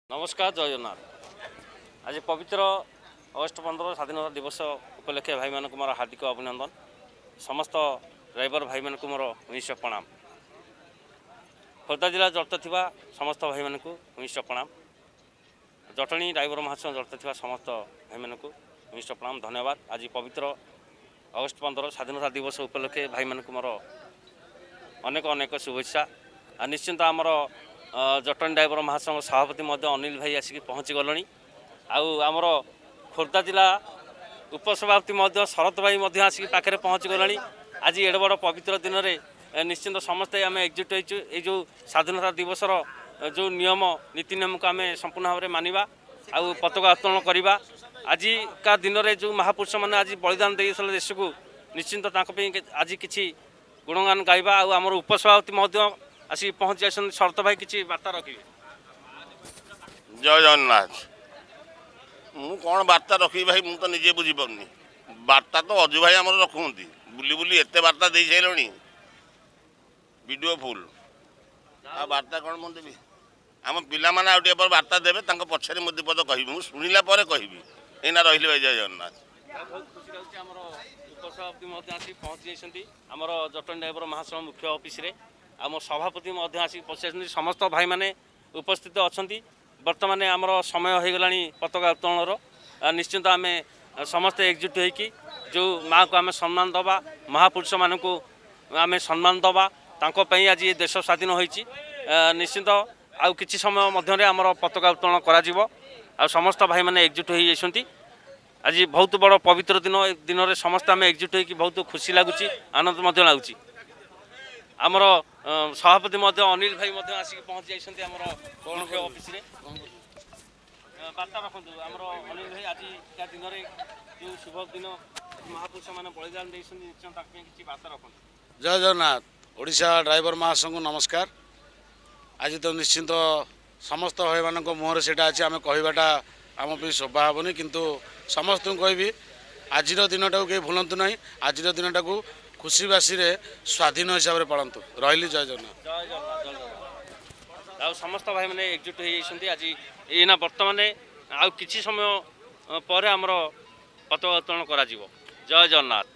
ନମସ୍କାର, ଜୟ ଜଗନ୍ନାଥ। ଆଜି ପବିତ୍ର ଅଗଷ୍ଟ 15 ସ୍ୱାଧୀନତା ଦିବସ ଉପଲକ୍ଷେ ଭାଇମାନଙ୍କୁ ମୋର ହାର୍ଦ୍ଦିକ ଅଭିନନ୍ଦନ। ସମସ୍ତ ଡ୍ରାଇଭର ଭାଇମାନଙ୍କୁ ମୋର ଉଣେଇଶହ ପ୍ରଣାମ। ଖୋର୍ଦ୍ଧା ଜିଲ୍ଲା ଜଡ଼ିତ ଥିବା ସମସ୍ତ ଭାଇମାନଙ୍କୁ 19 ପ୍ରଣାମ। ଜଟଣୀ ଡ୍ରାଇଭର ମହାସଂଘ ଜଡ଼ିତ ଥିବା ସମସ୍ତ ଭାଇମାନଙ୍କୁ 19 ପ୍ରଣାମ, ଧନ୍ୟବାଦ। ଆଜି ପବିତ୍ର ଅଗଷ୍ଟ 15 ସ୍ୱାଧୀନତା ଦିବସ ଉପଲକ୍ଷେ ଭାଇମାନଙ୍କୁ ମୋର ଅନେକ ଅନେକ ଶୁଭେଚ୍ଛା। ଆଉ ନିଶ୍ଚିନ୍ତ ଆମର ଜଟଣୀ ଡ୍ରାଇଭର ମହାସଂଘ ସଭାପତି ମଧ୍ୟ ଅନିଲ ଭାଇ ଆସିକି ପହଞ୍ଚି ଗଲେଣି। ଆଉ ଆମର ଖୋର୍ଦ୍ଧା ଜିଲ୍ଲା ଉପସଭାପତି ମଧ୍ୟ ଶରତ ଭାଇ ମଧ୍ୟ ଆସିକି ପାଖରେ ପହଞ୍ଚି ଗଲେଣି। ଆଜି ଏଡ଼େ ବଡ଼ ପବିତ୍ର ଦିନରେ ନିଶ୍ଚିନ୍ତ ସମସ୍ତେ ଆମେ ଏକଜୁଟ ହେଇଛୁ। ଏଇ ଯେଉଁ ସ୍ୱାଧୀନତା ଦିବସର ଯେଉଁ ନିୟମ ନୀତି ନିୟମକୁ ଆମେ ସମ୍ପୂର୍ଣ୍ଣ ଭାବରେ ମାନିବା ଆଉ ପତାକା ଉତ୍ତୋଳନ କରିବା। ଆଜିକା ଦିନରେ ଯେଉଁ ମହାପୁରୁଷମାନେ ଆଜି ବଳିଦାନ ଦେଇଥିଲେ ଦେଶକୁ, ନିଶ୍ଚିନ୍ତ ତାଙ୍କ ପାଇଁ ଆଜି କିଛି ଗୁଣଗାନ ଗାଇବା। ଆଉ ଆମର ଉପସଭାପତି ମଧ୍ୟ ଆସିକି ପହଞ୍ଚି ଯାଇଛନ୍ତି। ଶରତ ଭାଇ କିଛି ବାର୍ତ୍ତା ରଖିବେ। ଜୟ ଜଗନ୍ନାଥ। ମୁଁ କ'ଣ ବାର୍ତ୍ତା ରଖିବି ଭାଇ, ମୁଁ ତ ନିଜେ ବୁଝିପାରୁନି। ବାର୍ତ୍ତା ତ ଅଜୁ ଭାଇ ଆମର ରଖୁଛନ୍ତି। ବୁଲି ବୁଲି ଏତେ ବାର୍ତ୍ତା ଦେଇ ସାରିଲଣି, ଭିଡ଼ିଓ ଫୁଲ୍। ଆଉ ବାର୍ତ୍ତା କ'ଣ ମୁଁ ଦେବି? ଆମ ପିଲାମାନେ ଆଉ ଟିକେ ପରେ ବାର୍ତ୍ତା ଦେବେ, ତାଙ୍କ ପଛରେ ମୁଁ 2 ପଦ କହିବି। ମୁଁ ଶୁଣିଲା ପରେ କହିବି। ଏଇନା ରହିଲି ଭାଇ, ଜୟ ଜଗନ୍ନାଥ। ଆଉ ବହୁତ ଖୁସି ଲାଗୁଛି, ଆମର ଉପସଭାପତି ମଧ୍ୟ ଆସିକି ପହଞ୍ଚି ଯାଇଛନ୍ତି ଆମର ଜଟଣୀ ଡ୍ରାଇଭର ମହାସଂଘ ମୁଖ୍ୟ ଅଫିସରେ। ଆମ ସଭାପତି ମଧ୍ୟ ଆସିକି ପହଞ୍ଚି ଯାଇଛନ୍ତି। ସମସ୍ତ ଭାଇମାନେ ଉପସ୍ଥିତ ଅଛନ୍ତି। ବର୍ତ୍ତମାନ ଆମର ସମୟ ହୋଇଗଲାଣି ପତାକା ଉତ୍ତୋଳନର। ନିଶ୍ଚିନ୍ତ ଆମେ ସମସ୍ତେ ଏକଜୁଟ ହେଇକି ଯେଉଁ ମାଆକୁ ଆମେ ସମ୍ମାନ ଦେବା, ମହାପୁରୁଷମାନଙ୍କୁ ଆମେ ସମ୍ମାନ ଦେବା, ତାଙ୍କ ପାଇଁ ଆଜି ଏ ଦେଶ ସ୍ୱାଧୀନ ହୋଇଛି। ନିଶ୍ଚିନ୍ତ ଆଉ କିଛି ସମୟ ମଧ୍ୟରେ ଆମର ପତାକା ଉତ୍ତୋଳନ କରାଯିବ। ଆଉ ସମସ୍ତ ଭାଇମାନେ ଏକଜୁଟ ହୋଇଯାଇଛନ୍ତି। ଆଜି ବହୁତ ବଡ଼ ପବିତ୍ର ଦିନ। ଏ ଦିନରେ ସମସ୍ତେ ଆମେ ଏକଜୁଟ ହେଇକି ବହୁତ ଖୁସି ଲାଗୁଛି, ଆନନ୍ଦ ମଧ୍ୟ ଲାଗୁଛି। ଆମର ସଭାପତି ମଧ୍ୟ ଅନିଲ ଭାଇ ମଧ୍ୟ ଆସିକି ପହଞ୍ଚି ଯାଇଛନ୍ତି ଆମର ମୁଖ୍ୟ ଅଫିସରେ। ବାର୍ତ୍ତା ରଖନ୍ତୁ ଆମର ଅନିଲ ଭାଇ। ଆଜିକା ଦିନରେ ଯେଉଁ ଶୁଭ ଦିନ, ମହାପୁରୁଷମାନେ ବଳିଦାନ ଦେଇଛନ୍ତି, ନିଶ୍ଚୟ ତାଙ୍କ ପାଇଁ କିଛି ବାର୍ତ୍ତା ରଖନ୍ତୁ। ଜୟ ଜଗନ୍ନାଥ। ଓଡ଼ିଶା ଡ୍ରାଇଭର ମହାସଂଘ ନମସ୍କାର। ଆଜି ତ ନିଶ୍ଚିନ୍ତ ସମସ୍ତ ଭାଇମାନଙ୍କ ମୁହଁରେ ସେଇଟା ଅଛି। ଆମେ କହିବାଟା ଆମ ପାଇଁ ଶୋଭା ହେବନି, କିନ୍ତୁ ସମସ୍ତଙ୍କୁ କହିବି, ଆଜିର ଦିନଟାକୁ କେହି ଭୁଲନ୍ତୁ ନାହିଁ। ଆଜିର ଦିନଟାକୁ ଖୁସି ବାସିରେ ସ୍ୱାଧୀନ ହିସାବରେ ପାଳନ୍ତୁ। ରହିଲି, ଜୟ ଜଗନ୍ନାଥ। ଜୟ ଜଗନ୍ନାଥ, ଜୟ ଜଗନ୍ନାଥ। ଆଉ ସମସ୍ତ ଭାଇମାନେ ଏକଜୁଟ ହେଇଯାଇଛନ୍ତି ଆଜି। ଏଇନା ବର୍ତ୍ତମାନ ଆଉ କିଛି ସମୟ ପରେ ଆମର ପତାକା ଉତ୍ତୋଳନ କରାଯିବ। ଜୟ ଜଗନ୍ନାଥ।